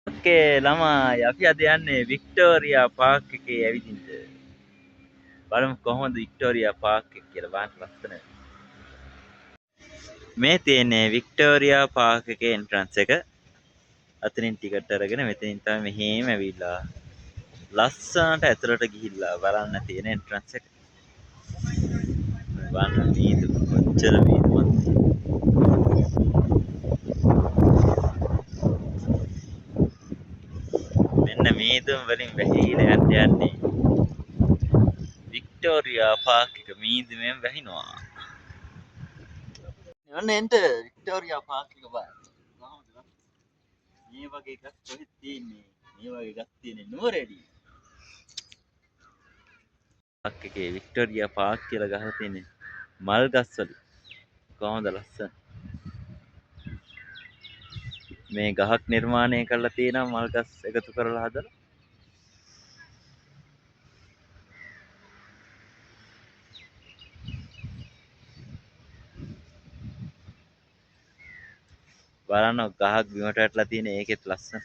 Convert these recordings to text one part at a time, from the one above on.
ඕකේ ළමයි, අපි අද යන්නේ වික්ටෝරියා පාක් එකේ ඇවිදින්න. බලමු කොහොමද වික්ටෝරියා පාක් එක කියලා. බලන්න ලස්සන. මේ තියෙන්නේ වික්ටෝරියා පාක් එකේ එන්ට්‍රන්ස් එක. අතනින් ටිකට් අරගෙන මෙතනින් තමයි මෙහෙම ඇවිල්ලා ලස්සනට ඇතුළට ගිහිල්ලා බලන්න තියෙන එන්ට්‍රන්ස් එක. බලන්න මීදුම කොච්චර මීදුමක්ද. මෙන්න මීදුම වලින් වැහිලා යන්න යන්නේ වික්ටෝරියා පාක් එක මීදුමෙන් වැහිනවා. ඔන්න එන්න වික්ටෝරියා පාක් එක බලන්න. කොහොමද මේ වගේ එකක් කොහෙද තියෙන්නේ? මේ වගේ එකක් තියෙන්නේ නුවරඑළියේ. පාක් එකේ වික්ටෝරියා පාක් කියලා ගහලා තියෙන්නේ මල් ගස් වලින්. කොහොමද ලස්සන? මේ ගහක් නිර්මාණය කරලා තියෙනවා මල් ගස් එකතු කරලා හදලා. බලන්න ගහක් බිමට වැටලා තියෙන ඒකෙත් ලස්සන.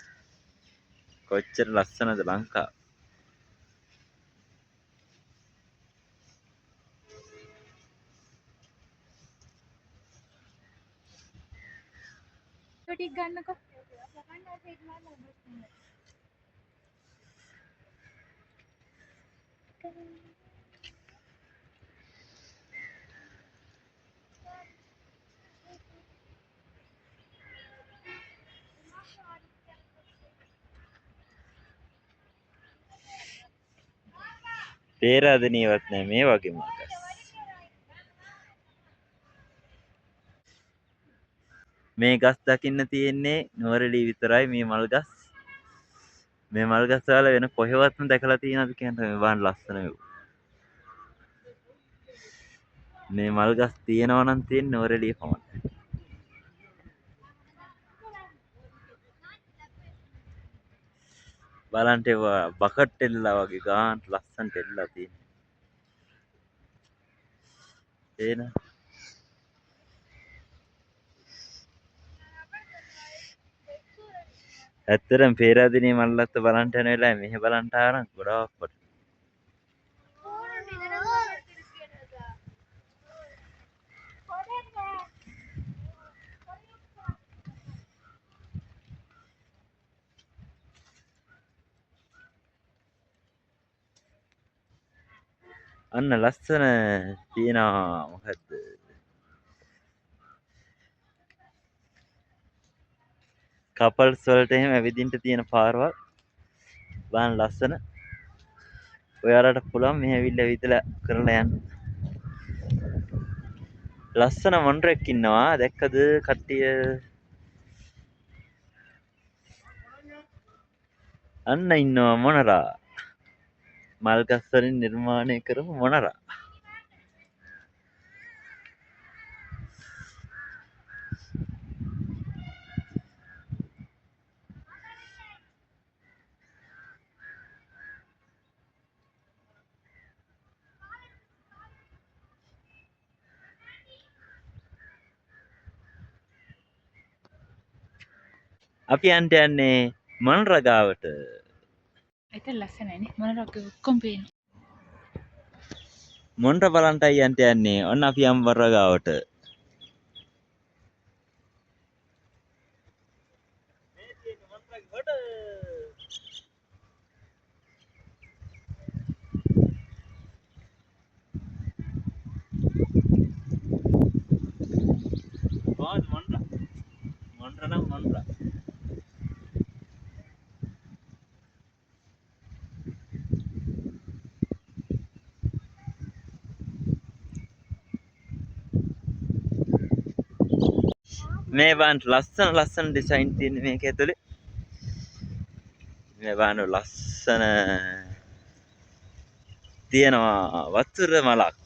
කොච්චර ලස්සනද ලංකාව. ටික ගන්නකෝ. පේරාදෙණියවත් නෑ මේ වගේ මල් ගස්. මේ ගස් දකින්න තියෙන්නේ නුවරඑළිය විතරයි මේ මල් ගස්. මේ මල් ගස් ඔයාලා වෙන කොහෙවත්ම දැකලා තියෙනවද කියන්න මේ බලන්න ලස්සන මේවා. මේ මල් ගස් තියෙනවා නම් තියෙන්නේ නුවරඑළිය පමණයි. බලන්න ඒවා බකට් එල්ලලා වගේ ගානට ලස්සනට එල්ලලා තියෙන්නේ. පේන ඇත්තටම පේරාදෙණිය මල්ලත්ත බලන්න යන වෙලාවේ මෙහෙ බලන්න ආව නම් ගොඩාක් වටිනවා. අන්න ලස්සන තියෙනවා මොකද්ද කපල්ස් වලට එහෙම ඇවිදින්න තියෙන පාරවල් බලන්න ලස්සන. ඔයාලට පුළුවන් මෙහෙ ඇවිල්ලා ඇවිදලා කරලා යන්න. ලස්සන මොන්රෙක් ඉන්නවා දැක්කද කට්ටිය? අන්න ඉන්නවා මොනරා. මල් ගස් වලින් නිර්මාණය කරපු මොනරා. අපි යන්න යන්නේ මොනරා ගාවට. එතන ලස්සනයි නේ මොනරාගේ ඔක්කොම පේනවා. මොනරා බලන්ටයි යන්න යන්නේ. ඔන්න අපි යමු මොනරා ගාවට. මේ තියෙන්නේ මොනරාගේ හොට. කොහොමද මොනරා? මොනරා නම් මොනරා. මේ බලන්න ලස්සන ලස්සන ඩිසයින් තියෙන මේක ඇතුලේ. මේ බලන්න ලස්සන තියෙනවා වතුර මලක්.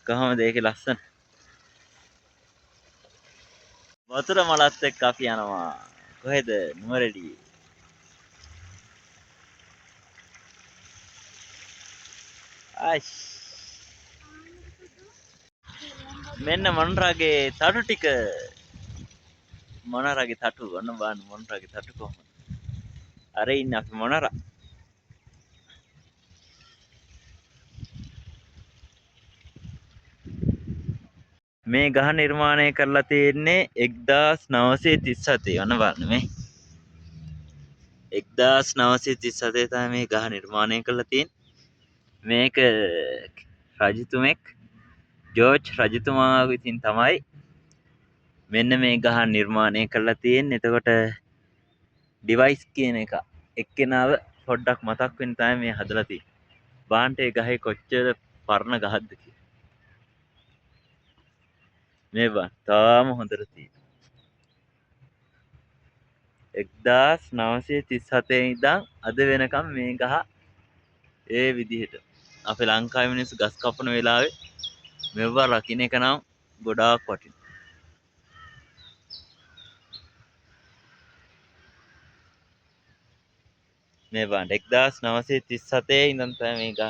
කොහොමද ඒකේ ලස්සන? වතුර මලත් එක්ක අපි යනවා. කොහෙද? නුවරඑළියේ. අයිස්. මෙන්න මොනරාගේ තඩු ටික. මොනරගේ තටු. ඔන්න බලන්න මොනරගේ තටු කොහොමද. අර ඉන්නේ අපි මොනරා. මේ ගහ නිර්මාණය කරලා තියෙන්නේ 1937. ඔන්න බලන්න මේ 1937 තමයි මේ ගහ නිර්මාණය කරලා තියෙන්නේ. මේක රජතුමෙක් ජෝර්ජ් රජතුමා විසින් තමයි මෙන්න මේ ගහ නිර්මාණය කරලා තියෙන්නේ. එතකොට ඩිවයිස් කියන එක එක්කෙනාව පොඩ්ඩක් මතක් වෙන්න තමයි මේ හදලා තියෙන්නේ. බලන්න ඒ ගහේ කොච්චර පරණ ගහක්ද කියලා. මේ බලන්න තාම හොඳට තියෙනවා. 1937 ඉඳන් අද වෙනකම් මේ ගහ ඒ විදිහට. අපේ ලංකාවේ මිනිස්සු ගස් කපන වෙලාවේ මෙව්වා රකින්න එක නම් ගොඩාක් වටිනවා. මේ බලන්න 1937 ඉඳන් තමයි මේ ගහ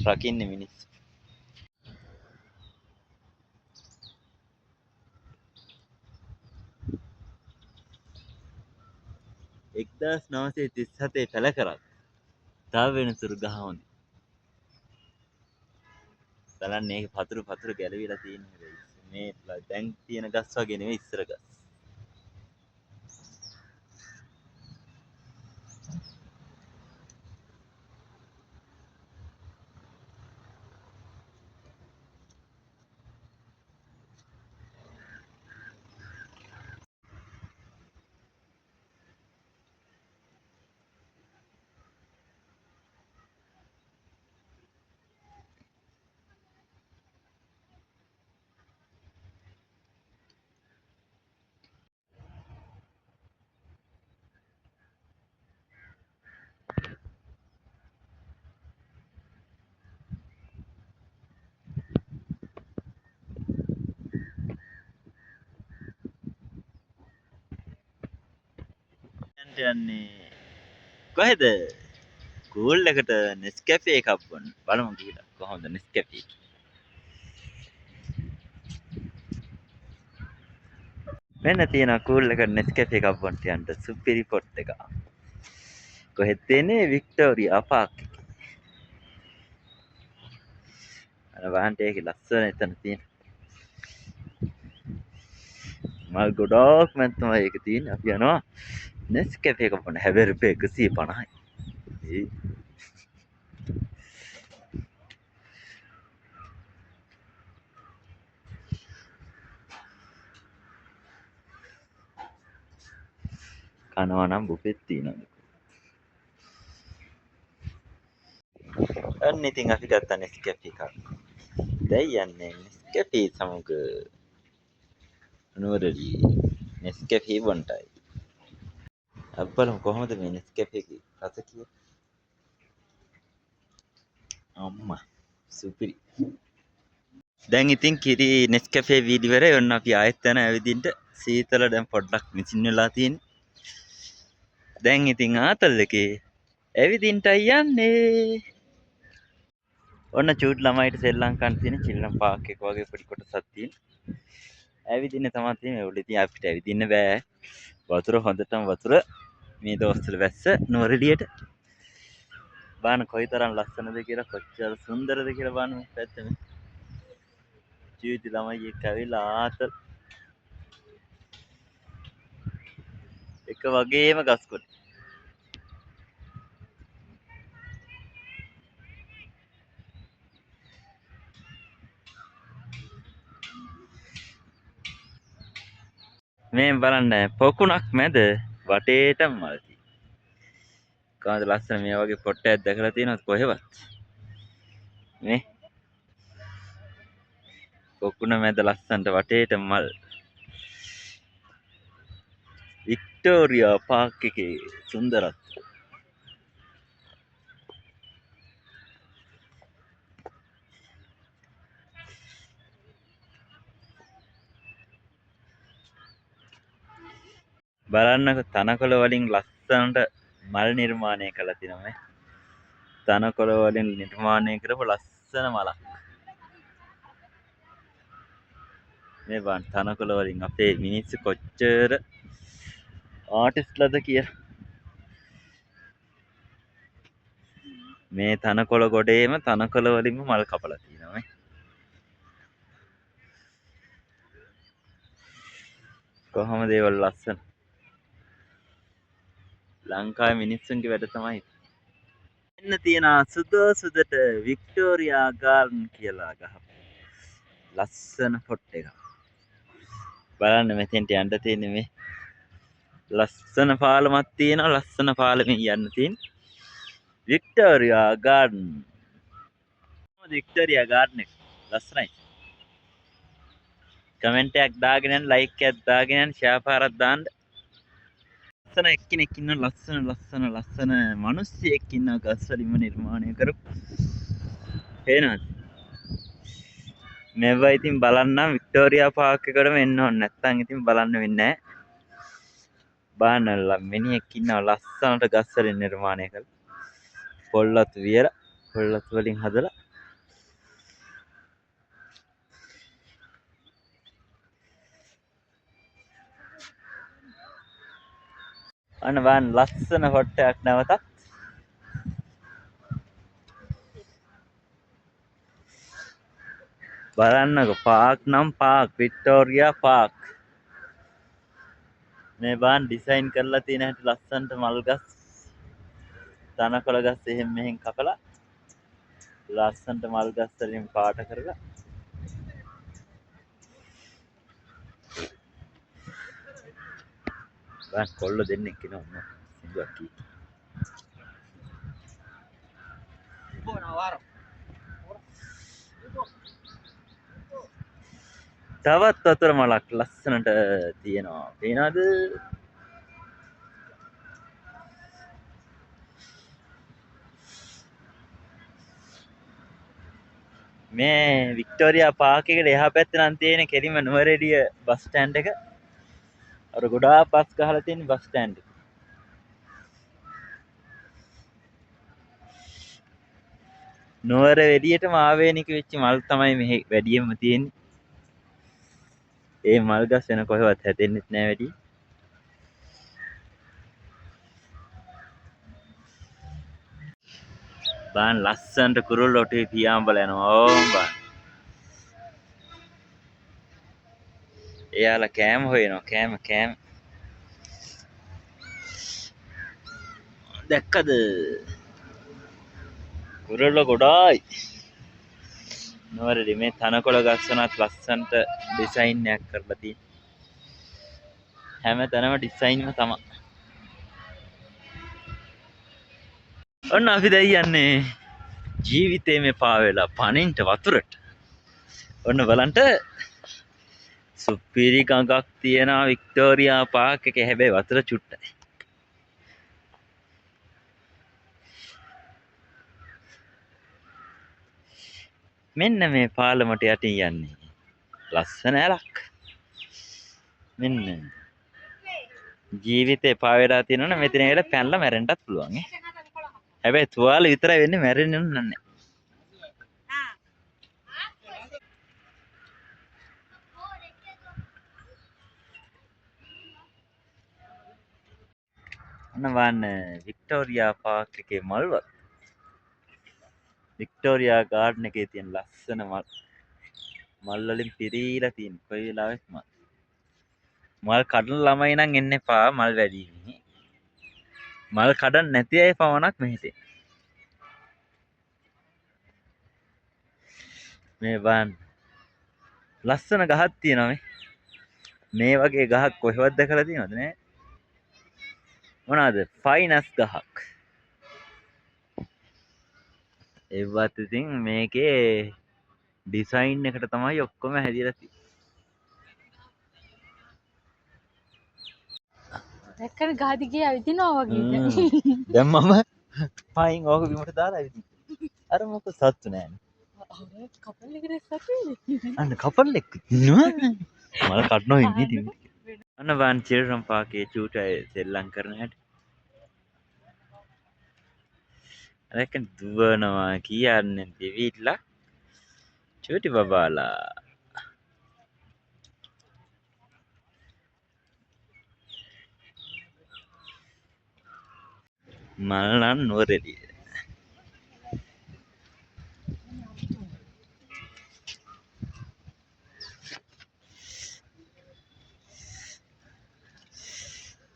රකින්නේ මිනිස්සු. 1937 පැල කරත් තව වෙනතුරු ගහ හොඳයි. බලන්න මේක පතුරු පතුරු ගැලවිලා තියෙන හැබැයි මේ දැන් තියෙන ගස් වගේ නෙවෙයි ඉස්සර ගස්. යන්නේ කොහෙද? කූල් එකට නෙස්කැෆේ එකක් බොන්න. බලමු ගිහලා කොහොමද නෙස්කැෆේ එක. මෙන්න තියෙනවා කූල් එකට නෙස්කැෆේ එකක් බොන්න යන්න සුපිරි පොට් එක. කොහෙද තියෙන්නේ? වික්ටෝරියා පාක් එකේ. අර බලන්න ඒකේ ලස්සන එතන තියෙන මල් ගොඩාක් මැද තමයි ඒක තියෙන්නේ. අපි යනවා නෙස්කැෆේ එක බොන්න. හැබැයි රුපියල් 150යි. ඒ කනවා නම් බුෆෙත් තියෙනවා. අන්න ඉතින් අපි ගත්තා නෙස්කැෆේ එකක්. දැන් යන්නේ නෙස්කැෆේ සමග නුවරඑළිය නෙස්කැෆේ බොන්ටයි. අපි බලමු කොහොමද මේ නෙස්කැෆේ එකේ රස කියලා. අම්මා සුපිරි. දැන් ඉතින් කිරි නෙස්කැෆේ වීඩි ඉවරයි. ඔන්න අපි ආයෙත් යන ඇවිදින්න. සීතල දැන් පොඩ්ඩක් මිසින් වෙලා තියෙන්නේ. දැන් ඉතින් ආතල් එකේ ඇවිදින්නයි යන්නේ. ඔන්න චූට් ළමයිට සෙල්ලම් කරන්න තියෙන චිල්ඩ්‍රන් පාක් එක වගේ පොඩි කොටසක් තියෙන. ඇවිදින්න තමයි තියෙන්නේ. ඔය ඉතින් අපිට ඇවිදින්න බෑ. වතුර හොඳටම වතුර මේ දවස්වල වැස්ස නුවරඑළියට. බලන්න කොයිතරම් ලස්සනද කියලා, කොච්චර සුන්දරද කියලා බලන්න මේ පැත්ත මේ. චූටි ළමයි එක්ක ඇවිල්ලා ආතල් එක වගේම ගස් කොළේ. මේ බලන්න පොකුණක් මැද වටේටම මල් තියෙනවා. කොහොමද ලස්සන මේ වගේ පොට්ටයක් දැකලා තියෙනවද කොහෙවත්? නේ පොකුණ මැද ලස්සනට වටේට මල්. වික්ටෝරියා පාක් එකේ සුන්දරත්වය. බලන්නකො තනකොළ වලින් ලස්සනට මල් නිර්මාණය කරලා තිනවා මේ. තනකොළ වලින් නිර්මාණය කරපු ලස්සන මලක්. මේ බලන්න තනකොළ වලින් අපේ මිනිස්සු කොච්චර ආටිස්ට්ලාද කියලා. මේ තනකොළ ගොඩේම තනකොළ වලින්ම මල් කපලා තියෙනවා නේ. කොහොමද ඒවල ලස්සන. ලංකාවේ මිනිස්සුන්ගේ වැඩ තමයි. එන්න තියෙන සුදෝ සුදට වික්ටෝරියා ගාර්ඩන් කියලා ගහපු ලස්සන පොට් එකක්. බලන්න මෙතෙන්ට යන්න තියෙන්නේ මේ ලස්සන පාලමක් තියෙනවා. ලස්සන පාලමෙන් යන්න තියෙන්නේ වික්ටෝරියා ගාර්ඩන්. කොහොමද වික්ටෝරියා ගාර්ඩන් එක? ලස්සනයි. කමෙන්ට් එකක් දාගෙන යන්න, ලයික් එකක් දාගෙන යන්න, ෂෙයා පාරක් දාන්න. ලස්සන එක්කෙනෙක් ඉන්නවා. ලස්සන ලස්සන ලස්සන මිනිස්සෙක් ඉන්නවා ගස් වලින්ම නිර්මාණය කරපු. පේනවද? මෙව්වා ඉතින් බලන්න වික්ටෝරියා පාක් එකටම එන්න ඕන. නැත්තම් ඉතින් බලන්න වෙන්නේ නෑ. බලන්න මිනිහෙක් ඉන්නවා ලස්සනට ගස් වලින් නිර්මාණය කරලා. පොල්ලතු වියලා පොල්ලතු වලින් හදලා. අන්න බලන්න ලස්සන ෆොටෝ එකක් නැවතත්. බලන්නකෝ පාක් නම් පාක්, වික්ටෝරියා පාක්. මේ බලන්න ඩිසයින් කරලා තියෙන හැටි ලස්සනට මල් ගස්, තනකොළ ගස් එහෙම මෙහෙන් කපලා ලස්සනට මල් ගස් වලින් පාට කරලා. බලන්න කොල්ල දෙන්නෙක් එනවා ඔන්න සින්දුවක් කී. තවත් වතුර මලක් ලස්සනට තියෙනවා. පේනවද? මේ වික්ටෝරියා පාක් එකට එහා පැත්තේ නම් තියෙන කෙලින්ම නුවරඑළිය බස් ස්ටෑන්ඩ් එක. අර ගොඩාක් බස් ගහලා තියෙන බස් ස්ටෑන්ඩ් එක. නුවර එළියටම ආවේනික වෙච්ච මල් තමයි මෙහි වැඩියෙන්ම තියෙන්නේ. ඒ මල් ගස් වෙන කොහෙවත් හැදෙන්නෙත් නෑ වැඩි. බලන්න ලස්සනට කුරුල්ලෝ ටික පියාඹලා යනවා. ඕම් බලන්න. එයාලා කෑම හොයනවා. කෑම කෑම. දැක්කද? කුරුල්ලෝ ගොඩායි. නුවරඑළිය මේ තනකොළ ගස් වුණත් ලස්සනට ඩිසයින් එකක් කරලා තියෙනවා. හැම තැනම ඩිසයින්ම තමයි. ඔන්න අපි දැන් යන්නේ ජීවිතේ මේ පා වෙලා පනින්ට වතුරට. ඔන්න බලන්න සුපිරි ගඟක් තියෙනවා වික්ටෝරියා පාක් එකේ. හැබැයි වතුර චුට්ටයි. මෙන්න මේ පාලමට යටින් යන්නේ ලස්සන ඇලක්. මෙන්න ජීවිතේ පා වෙලා තියෙනවනේ මෙතන ඇවිල්ලා පැනලා මැරෙන්නත් පුළුවන් ඈ. හැබැයි තුවාල විතරයි වෙන්නේ, මැරෙන්නේ නෑ. ඔන්න බලන්න වික්ටෝරියා පාක් එකේ මල්වත්. වික්ටෝරියා ගාඩන් එකේ තියෙන ලස්සන මල්. මල් වලින් පිරීලා තියෙන කොයි වෙලාවෙත් මල්. මල් කඩන ළමයි නම් එන්න එපා, මල් වැඩි ඉන්නේ. මල් කඩන් නැති අය පමණක් මෙහෙට එන්න. මේ බලන්න ලස්සන ගහක් තියෙනවා මේ. මේ වගේ ගහක් කොහෙවත් දැකලා තියෙනවද නෑ? මොනවාද? ෆයිනස් ගහක්. ඒවත් ඉතින් මේකේ ඩිසයින් එකට තමයි ඔක්කොම හැදිලා තියෙන්නේ. දැක්කම ගහ දිගේ ඇවිදිනවා වගේ. දැන් මම පයින් ඕක බිමට දාලා ඇවිදින්න. අර මොකද සත්තු නෑනේ. අර කපල් එකට සත්තු ඉන්නේ. අන්න කපල් එක්ක ඉන්නවා. මල කඩනවා ඉන්නේ ඉතින්. අන්න බලන්න චිල්ඩ්‍රන් පාකේ චූට අය සෙල්ලම් කරන හැටි. අර එක්ක දුවනවා කියන්නේ දෙවිලා චූටි බබාලා. මල් නම් නුවරඑළිය.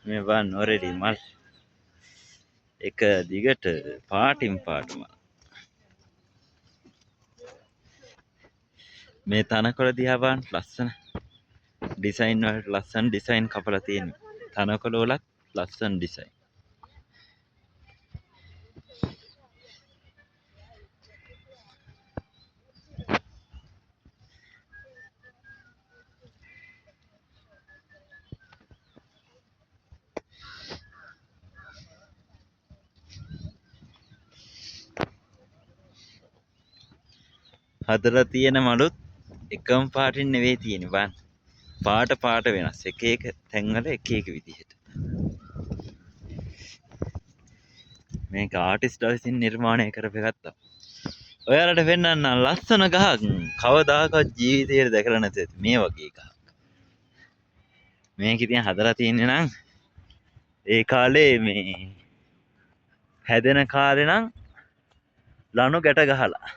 මේ බලන්න නුවරඑළිය මල්. එක දිගට පාටින් පාට මල්. මේ තනකොළ දිහා බලන්න ලස්සන ඩිසයින් වලට ලස්සන ඩිසයින් කපලා තියෙනවා. තනකොළ වලත් ලස්සන ඩිසයින්. හදලා තියෙන මලුත් එකම පාටින් නෙවෙයි තියෙන්නේ බලන්න. පාට පාට වෙනස්. එක එක තැන්වල එක එක විදිහට. මේක ආටිස්ට් විසින් නිර්මාණය කරපු එකක් තමයි. ඔයාලට පෙන්වන්න ලස්සන ගහක් කවදාකවත් ජීවිතේට දැකලා නැති ඇති මේ වගේ ගහක්. මේක ඉතින් හදලා තියෙන්නේ නම් ඒ කාලේ මේ හැදෙන කාලේ නම් ලනු ගැට ගහලා.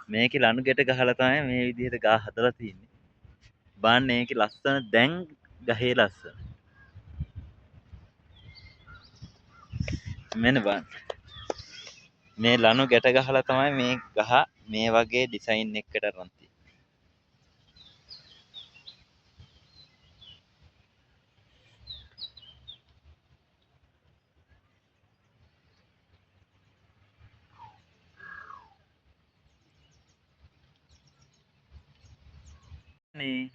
මේකේ ලනු ගැට ගහලා තමයි මේ විදිහට ගහ හදලා තියෙන්නේ. බලන්න ඒකේ ලස්සන දැන් ගහේ ලස්සන. මෙන්න බලන්න. මේ ලනු ගැට ගහලා තමයි මේ ගහ මේ වගේ ඩිසයින් එකකට අරන් තියෙන්නේ. නේ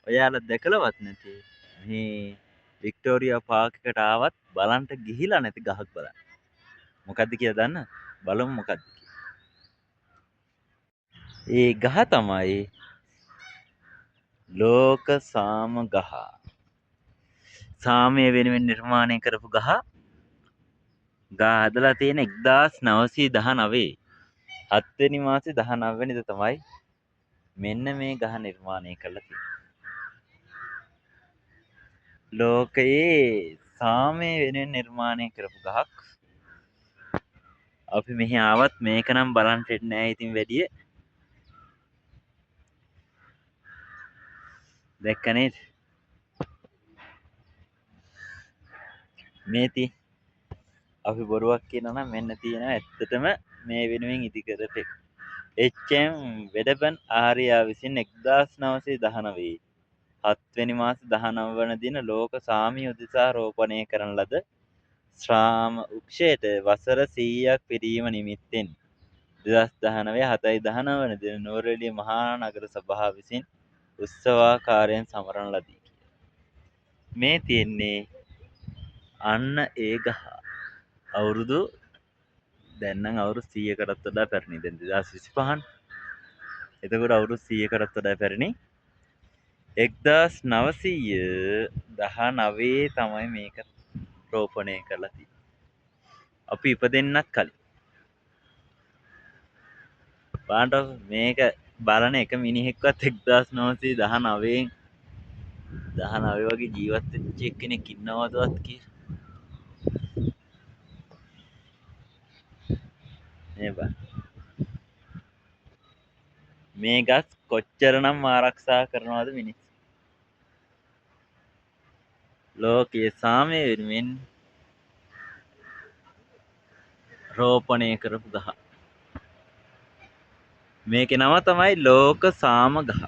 ඔයාලා දැකලවත් නැති මේ වික්ටෝරියා පාක් එකට ආවත් බලන්ට ගිහිලා නැති ගහක් බලන්න. මොකද්ද කියලා දන්නවද? බලමු මොකද්ද කියලා. ඒ ගහ තමයි ලෝක සාම ගහ. සාමය වෙනුවෙන් නිර්මාණය කරපු ගහ. ගහ හදලා තියෙන 1919 හත්වෙනි මාසේ 19 වෙනිදා තමයි මෙන්න මේ ගහ නිර්මාණය කරලා තියෙන්නේ. ලෝකයේ සාමය වෙනුවෙන් නිර්මාණය කරපු ගහක්. අපි මෙහි ආවත් මේක නම් බලන්න එන්නේ නෑ ඉතින් වැඩිය. දැක්ක නේද? මේ අපි බොරුවක් කියනවා නම් මෙන්න තියෙනවා ඇත්තටම මේ වෙනුවෙන් ඉදි කරපු එක. එච්.එම්. වෙඩබන් ආර්යා විසින් 1919 හත්වෙනි මාස 19 වන දින ලෝක සාමය උදෙසා රෝපණය කරන ලද ශ්‍රාම වෘක්ෂයට වසර 100ක් පිරීම නිමිත්තෙන් 2019 7.19 වන දින නුවරඑළිය මහා නගර සභාව විසින් උත්සවාකාරයෙන් සමරන ලදී කියලා. මේ තියෙන්නේ අන්න ඒ ගහ. අවුරුදු දැන් නම් අවුරුදු 100කටත් වඩා පැරණි. දැන් 2025නේ. එතකොට අවුරුදු 100කටත් වඩා පැරණි. 1919 තමයි මේක රෝපණය කරලා තියෙන්නේ. අපි ඉපදෙන්නත් කලින්. බලන්න මේක බලන එක මිනිහෙක්වත් 1919 19 වගේ ජීවත් වෙච්ච එක්කෙනෙක් ඉන්නවදවත් කියලා. මේ බලන්න. මේ ගස් කොච්චරනම් ආරක්ෂා කරනවද මිනිස්සු. ලෝකයේ සාමය වෙනුවෙන් රෝපණය කරපු ගහ. මේකේ නම තමයි ලෝක සාම ගහ.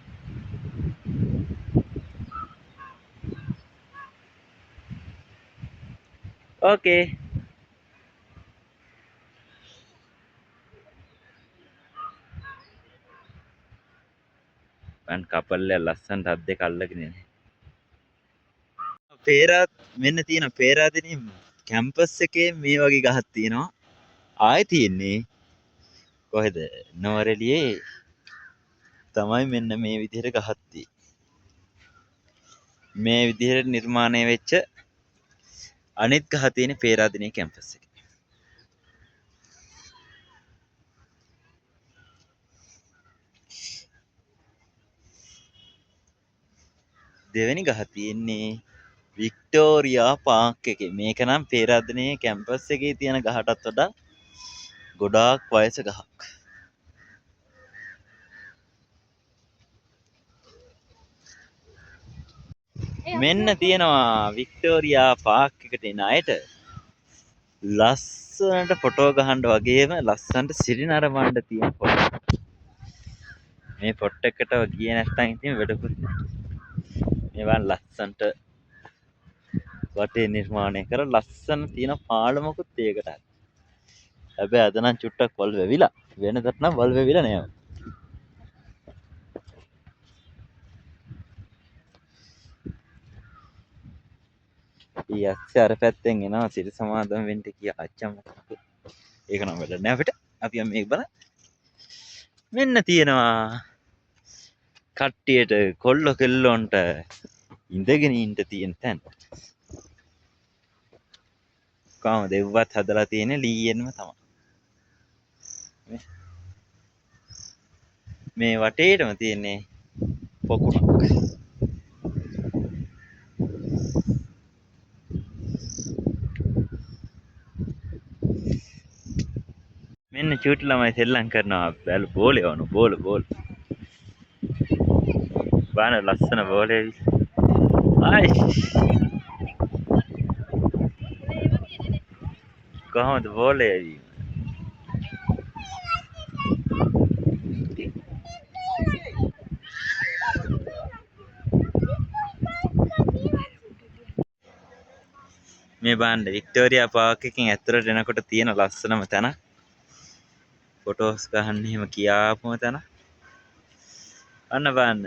ඕකේ. මං කපල් එක ලස්සනට අත් දෙක අල්ලගෙන ඉන්නේ. පේරා මෙන්න තියෙන පේරාදෙණිය කැම්පස් එකේ මේ වගේ ගහක් තියෙනවා. ආයෙ තියෙන්නේ කොහෙද? නුවරඑළියේ තමයි මෙන්න මේ විදිහට ගහක් තියෙන්නේ. මේ විදිහට නිර්මාණය වෙච්ච අනිත් ගහ තියෙන්නේ පේරාදෙණිය කැම්පස් එකේ. දෙවෙනි ගහ තියෙන්නේ වික්ටෝරියා පාර්ක් එකේ. මේක නම් පේරාදෙණියේ කැම්පස් එකේ තියෙන ගහටත් වඩා ගොඩාක් වයස ගහක්. මෙන්න තියෙනවා වික්ටෝරියා පාර්ක් එකට එන අයට ලස්සනට ෆොටෝ ගහන්න වගේම ලස්සනට සිරි නරඹන්න තියෙන පොට්. මේ පොට් එකට ගියේ නැත්නම් ඉතින් වැඩකුත් නෑ. මේවා ලස්සනට වටේ නිර්මාණය කර ලස්සන තියෙන පාලමකුත් ඒකට. හැබැයි අද නම් චුට්ටක් වල් වැවිලා. වෙනදට නම් වල් වැවිලා නෑ. ඊ අස්සේ අර පැත්තෙන් එනවා සිල් සමාදන් වෙන්න කියා අච්චම්. ඒක නම් වැඩක් නෑ අපිට. අපි යමු මේක බලන්න. මෙන්න තියෙනවා කට්ටියට කොල්ල කෙල්ලොන්ට ඉඳගෙන ඉන්න තියෙන තැන්. කොහොමද එව්වත් හදලා තියෙන්නේ ලීයෙන්ම තමයි. මේ වටේටම තියෙන්නේ පොකුණක්. මෙන්න චූටි ළමයි සෙල්ලම් කරනවා. බැලු බෝලේ වනු බෝල බෝල. බලන්න ලස්සන බෝලේ ඇවිල්ලා. ආයිෂ්. කොහොමද බෝලේ ඇවිල්ලා? මේ බලන්න වික්ටෝරියා පාර්ක් එකෙන් ඇතුළට එනකොට තියෙන ලස්සනම තැන. ෆොටෝස් ගහන්න එහෙම කියාපුම තැන. අන්න බලන්න.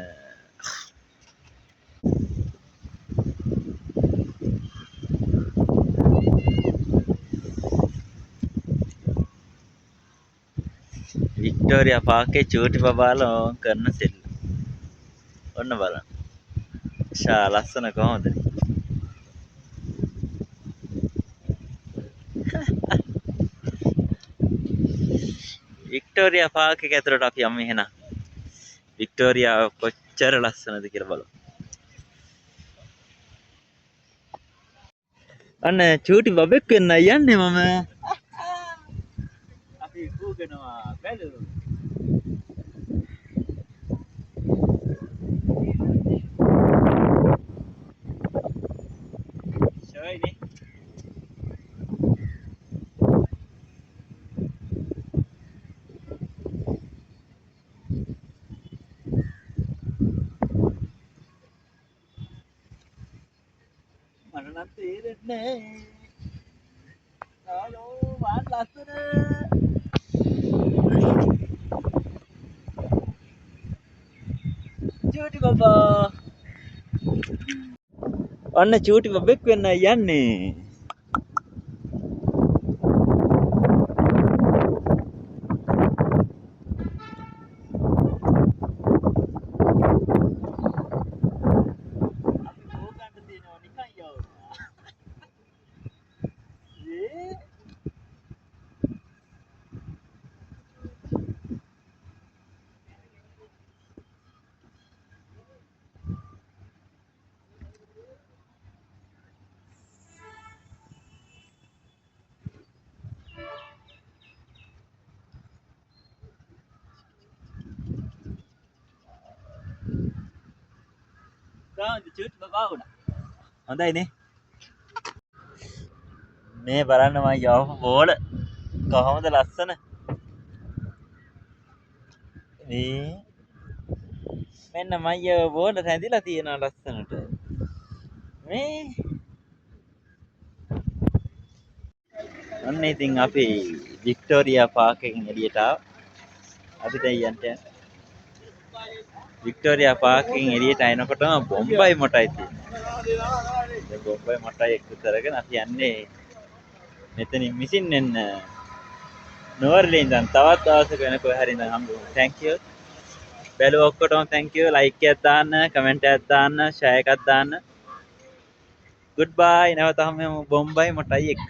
වික්ටෝරියා පාර්කේ චූටි බබාලා ඕන් කරන සෙල්ලම්. ඔන්න බලන්න. ෂා ලස්සන කොහොමද? වික්ටෝරියා පාර්ක් එක ඇතුළට අපි යමු එහෙනම්. වික්ටෝරියාව කොච්චර ලස්සනද කියලා බලමු. අන්න චූටි බබෙක් වෙන්න යන්නේ මම. අපි කූගනවා බැලු. ෂෝයිනේ. මට නම් තේරෙන්නේ නෑ. හලෝ වාත් ලස්සන. චූටි බබා. ඔන්න චූටි බබෙක් වෙන්න යන්නේ. අපි බෝ ගන්න තියෙනවා නිකන් යවනවා. ඒ කොහොමද චූටි බබා වුණා? හොඳයි නේ? මේ බලන්න මං යවපු බෝල කොහොමද ලස්සන? මේ මෙන්න මං යව බෝල රැඳිලා තියෙනවා ලස්සනට. මේ ඔන්න ඉතින් අපි වික්ටෝරියා පාර්ක් එකෙන් එළියට ආවා. අපි දැන් යන්න යන්නේ. වික්ටෝරියා පාර්ක් එකෙන් එළියට එනකොටම බොම්බයි මොටයි තියෙන්නේ. දැන් බොම්බයි මොටයි එක්ක කරගෙන අපි යන්නේ මෙතනින් මිසින් එන්න. නුවරඑළිය ඉඳන් තවත් දවසක වෙන කොහේ හරි ඉඳන් හම්බ වෙමු. Thank you. බැලුව ඔක්කොටම thank you. Like එකක් දාන්න, කමෙන්ට් එකක් දාන්න, ෂෙයා එකක් දාන්න. Goodbye. නැවත හමු වෙමු බොම්බයි මොටයි එක්ක.